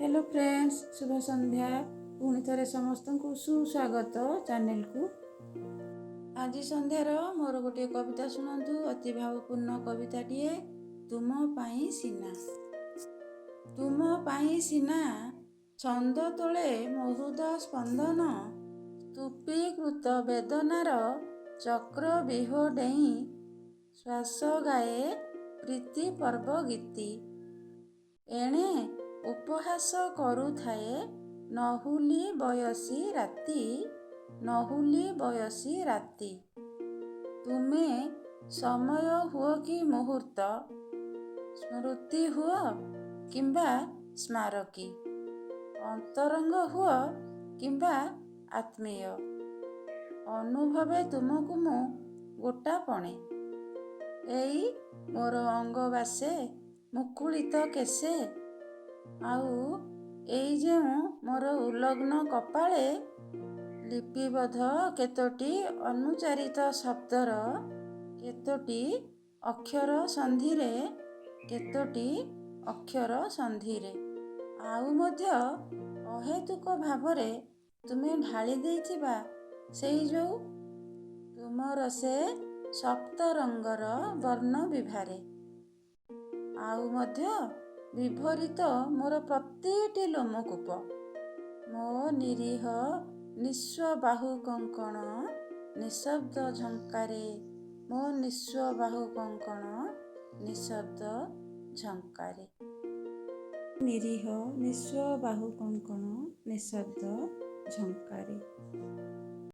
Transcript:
Hello friends, ଶୁଭ ସନ୍ଧ୍ୟା। ପୁଣି ଥରେ ସମସ୍ତଙ୍କୁ ସୁସ୍ୱାଗତ ଚ୍ୟାନେଲକୁ। ଆଜି ସନ୍ଧ୍ୟାର ମୋର ଗୋଟିଏ କବିତା ଶୁଣନ୍ତୁ, ଅତି ଭାବପୂର୍ଣ୍ଣ କବିତାଟିଏ, ତୁମ ପାଇଁ ସିନା। ତୁମ ପାଇଁ ସିନା ଛନ୍ଦ ତୋଳେ ମୋ ହୃଦ ସ୍ପନ୍ଦନ, ସ୍ତୂପୀକୃତ ବେଦନାର ଚକ୍ରବ୍ୟୁହ ଡେଇଁ ଶ୍ୱାସ ଗାଏ ପ୍ରୀତି ପର୍ବ ଗୀତି। ଏଣେ ଉପହାସ କରୁଥାଏ ନହୁଲି ବୟସୀ ରାତି, ନହୁଲି ବୟସୀ ରାତି। ତୁମେ ସମୟ ହୁଅ କି ମୁହୂର୍ତ୍ତ, ସ୍ମୃତି ହୁଅ କିମ୍ବା ସ୍ମାରକୀ, ଅନ୍ତରଙ୍ଗ ହୁଅ କିମ୍ବା ଆତ୍ମୀୟ, ଅନୁଭବେ ତୁମକୁ ମୁଁ ଗୋଟାପଣେ। ଏଇ ମୋର ଅଙ୍ଗବାସେ, ମୁକୁଳିତ କେଶେ, ଆଉ ଏଇ ଯେଉଁ ମୋର ଉଲଗ୍ନ କପାଳେ ଲିପିବଦ୍ଧ କେତୋଟି ଅନୁଚ୍ଚାରିତ ଶବ୍ଦର କେତୋଟି ଅକ୍ଷର ସନ୍ଧିରେ, କେତୋଟି ଅକ୍ଷର ସନ୍ଧିରେ। ଆଉ ମଧ୍ୟ ଅହେତୁକ ଭାବରେ ତୁମେ ଢାଳି ଦେଇଥିବା ସେଇ ଯୋଉ ତୁମର ସେ ସପ୍ତରଙ୍ଗର ବର୍ଣ୍ଣ ବିଭାରେ। ଆଉ ମଧ୍ୟ ବିଭରିତ ମୋର ପ୍ରତିଟି ଲୋମକୂପ, ମୋ ନିରୀହ ନିଃସ୍ୱ ବାହୁ କଙ୍କଣ ନିଶବ୍ଦ ଝଙ୍କାରେ, ମୋ ନିଃସ୍ୱ ବାହୁ କଙ୍କଣ ନିଶବ୍ଦ ଝଙ୍କାରେ, ନିରୀହ ନିଃସ୍ୱ ବାହୁ କଙ୍କଣ ନିଶବ୍ଦ ଝଙ୍କାରେ।